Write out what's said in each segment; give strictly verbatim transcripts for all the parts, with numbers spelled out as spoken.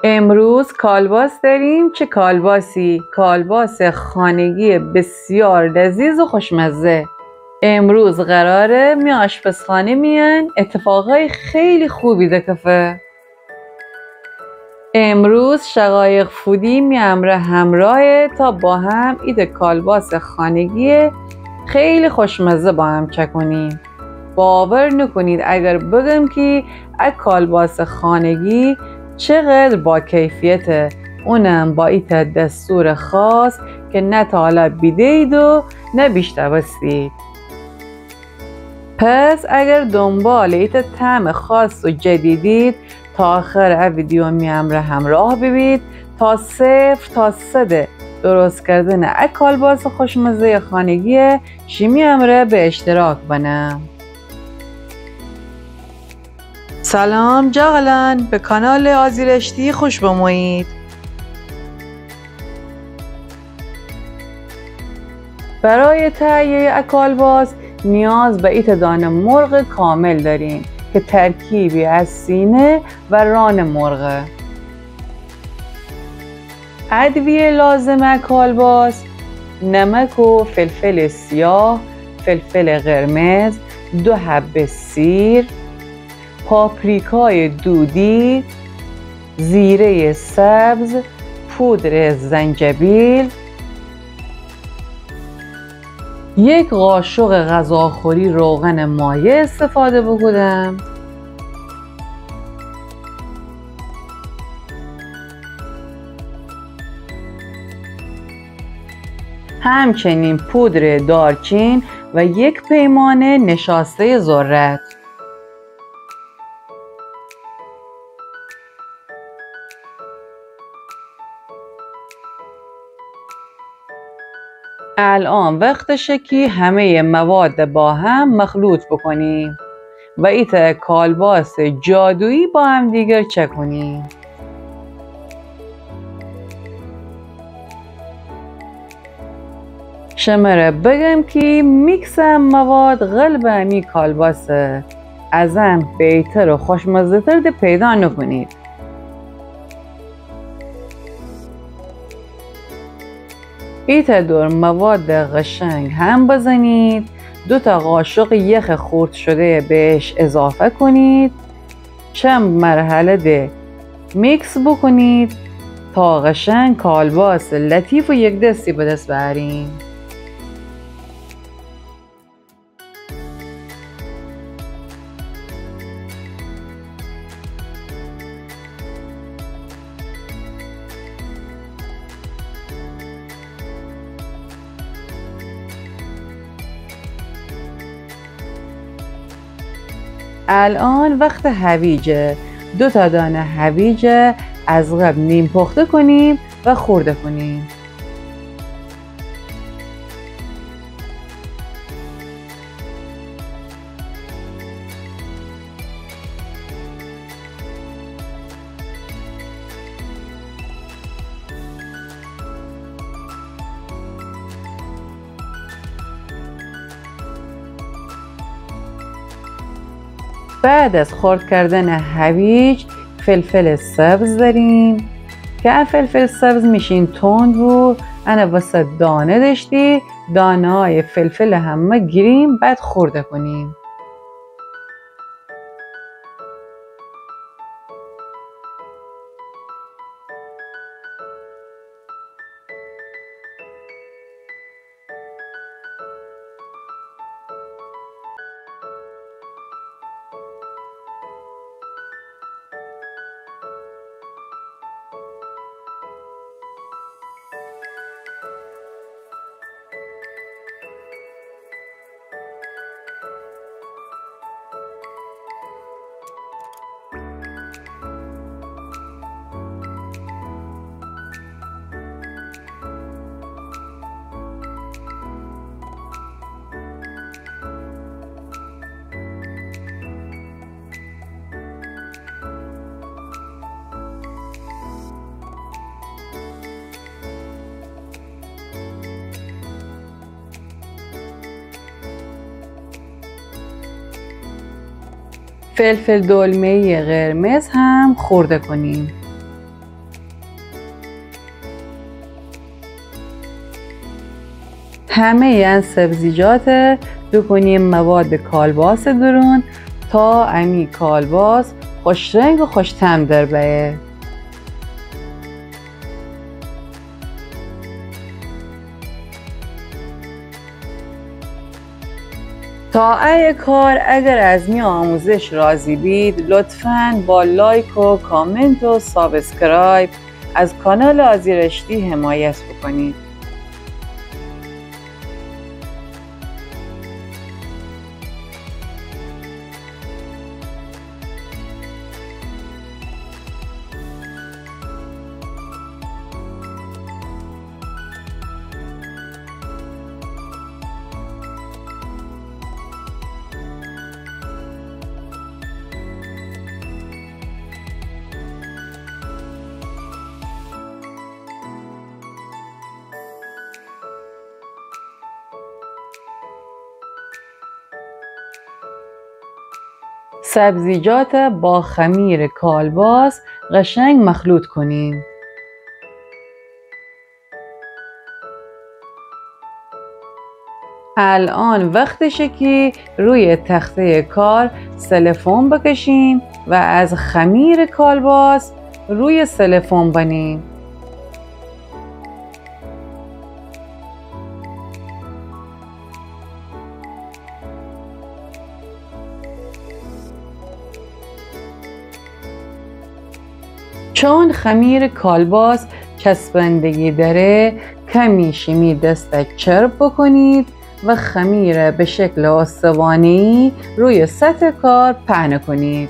امروز کالباس داریم. چه کالباسی؟ کالباس خانگی بسیار لذیذ و خوشمزه. امروز قراره می آشپزخانه میان اتفاقای خیلی خوبی دکفه. امروز شقایق فودی می امرأ همراهه تا با هم ایتأ کالباس خانگی خیلی خوشمزه با هم چکونیم. باور نکنید اگر بگم کی ا کالباس خانگی چقدر با کیفیته، اونم با ایتأ دستور خاص که نه تا حالا بیده‌اید و نه بیشنوستید. پس اگر دنبال ایتأ طعم خاص و جدیدید، تا آخر ا ویدیو می امرأ همراه ببید تا صفر تا صد درست کردن ا کالباس خوشمزه خانگی شیمی امرأ به اشتراک بنم. سلام جغلان، به کانال آزی رشتی خوش بمویید. برای تهیهٔ ا کالباس نیاز به ایتأ دانه مرغ کامل داریم که ترکیبی از سینه و ران مرغه. ادویهٔ لازم ا کالباس: نمک و فلفل سیاه، فلفل قرمز، دو حبه سیر، پاپریکای دودی، زیرهٔ سبز، پودر زنجبیل، یک قاشق غذاخوری روغن مایع استفاده بوکودم. همچنین پودر دارچین و یک پیمانه نشاستهٔ ذرت. الان وقتشه که همهٔ مواد با هم مخلوط بکنیم و ایتأ کالباس جادویی با همدیگر چکونیم. شمره بگم که میکس ا مواد قلب امی کالباسه، از ان بهتر و خوشمزه‌تر ده پیدا نکنید. ایتأ دور مواد قشنگ هم بزنید، دو تا قاشق یخ خورد شده بهش اضافه کنید. چند مرحله ده میکس بکنید تا قشنگ کالباس لطیف و یک دستی به دست بأریم. الان وقت هویجه. دو تا دانه هویجه از قبل نیم پخته کنیم و خورده کنیم. بعد از خرد کردن هویج، فلفل سبز داریم که ا فلفل سبز میشین تند بو، انه وسط دانه داشتی، دانه‌های فلفل همه گیریم، بعد خورده کنیم. فلفل دلمه‌ای قرمز هم خورده کنیم. همهٔ ان سبزیجات دوکونیم مواد کالباس درون تا امی کالباس خوش‌رنگ و خوش‌طعم در بیه. تا ای کار اگر از می آموزش راضی بید، لطفاً با لایک و کامنت و سابسکرایب از کانال آزی رشتی حمایت بکنید. سبزیجات با خمیر کالباس قشنگ مخلوط کنیم. الان وقتشه که روی تختهٔ کار سلفون بکشیم و از خمیر کالباس روی سلفون بنیم. چون خمیر کالباس چسبندگی داره، کمی شیمی دست چرب بکنید و خمیر به شکل استوانه‌ای روی سطح کار پهنه کنید.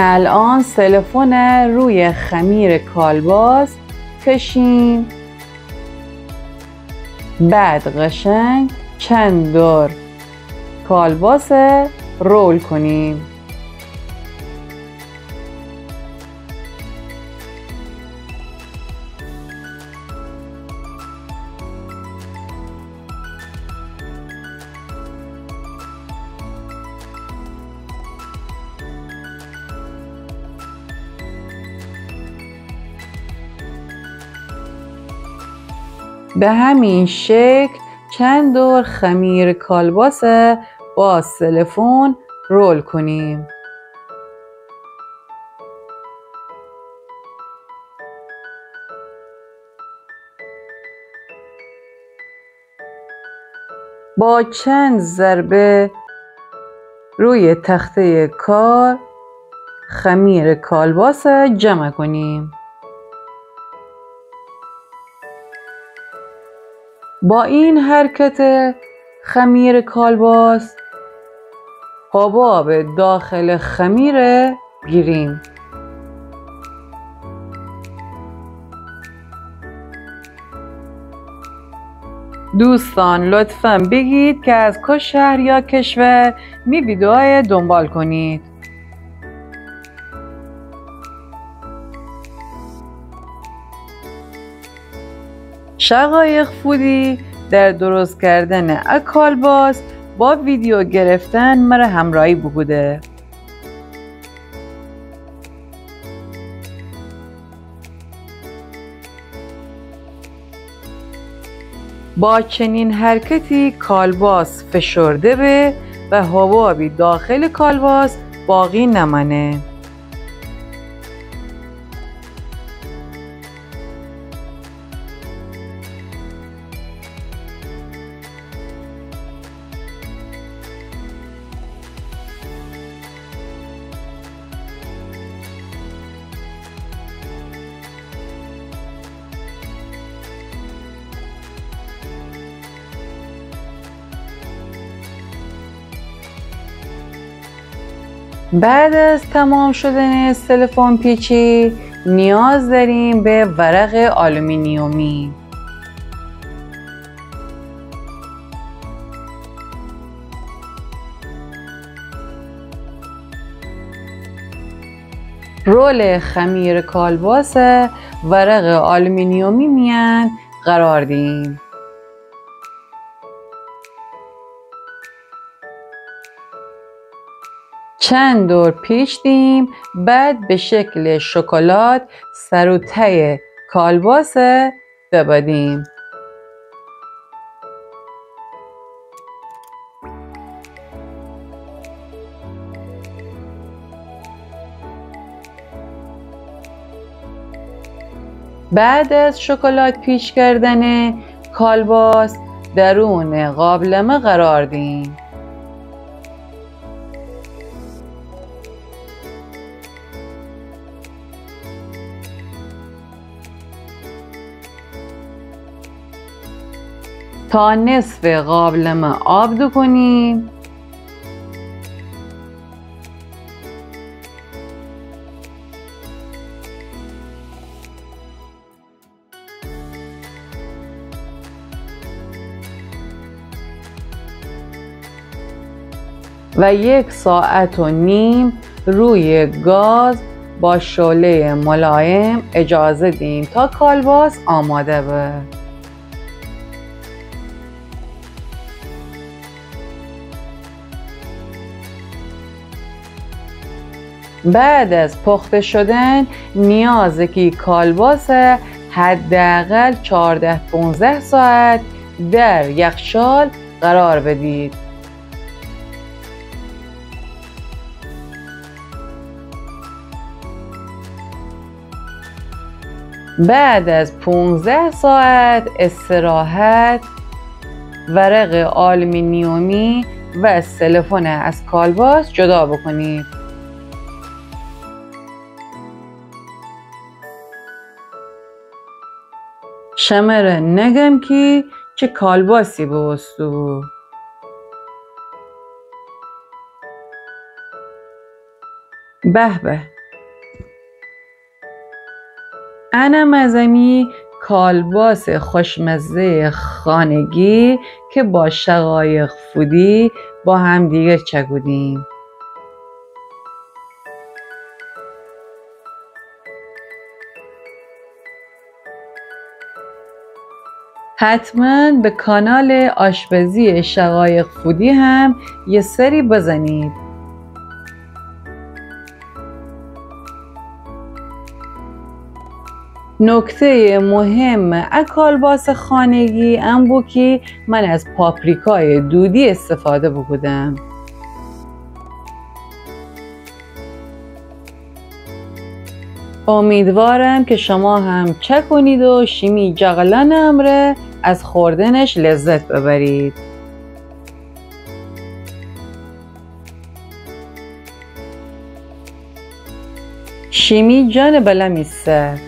الان سلفون روی خمیر کالباس کشیم. بعد قشنگ چند دور کالباس رول کنیم. به همین شکل چند دور خمیر کالباس با سلفون رول کنیم. با چند ضربه روی تختهٔ کار خمیر کالباس جمع کنیم. با این حرکت خمیر کالباس حباب داخل خمیر گیریم. دوستان، لطفاً بگید که از کو شهر یا کشور می ویدیوی دنبال کنید. شقایق فودی در درست کردن ا کالباس با ویدیو گرفتن مره همراهی بوکوده. با چنین حرکتی کالباس فشرده به و حبابی داخل کالباس باقی نمانه. بعد از تمام شدن سلفون پیچی، نیاز داریم به ورق آلومینیومی. رول خمیر کالباس ورق آلومینیومی میان قرار دیم. چند دور پیچ دیم، بعد به شکل شکلات سر و ته کالباس دبدیم. بعد از شکلات پیچ کردن کالباس، درون قابلمه قرار دیم. تا نصف قابلمه آب دوکنیم. و یک ساعت و نیم روی گاز با شعلهٔ ملایم اجازه دیم تا کالباس آماده به. بعد از پخته شدن، نیازه کی کالباس حداقل چهارده پونزده ساعت در یخچال قرار بدید. بعد از پونزده ساعت استراحت، ورق آلومینیومی و سلفون از کالباس جدا بکنید. شمره نگم کی چه کالباسی بوستو. به به. انم از امی کالباس خوشمزهٔ خانگی که با شقایق فودی با همدیگر چکودیم. حتماً به کانال آشپزی شقایق فودی هم یه سری بزنید. نکتهٔ مهم ا کالباس خانگی ان بو کی من از پاپریکای دودی استفاده بوکودم. امیدوارم که شما هم چکنید و شیمی جغلان امره از خوردنش لذت ببرید. شیمی جان بلا می سر.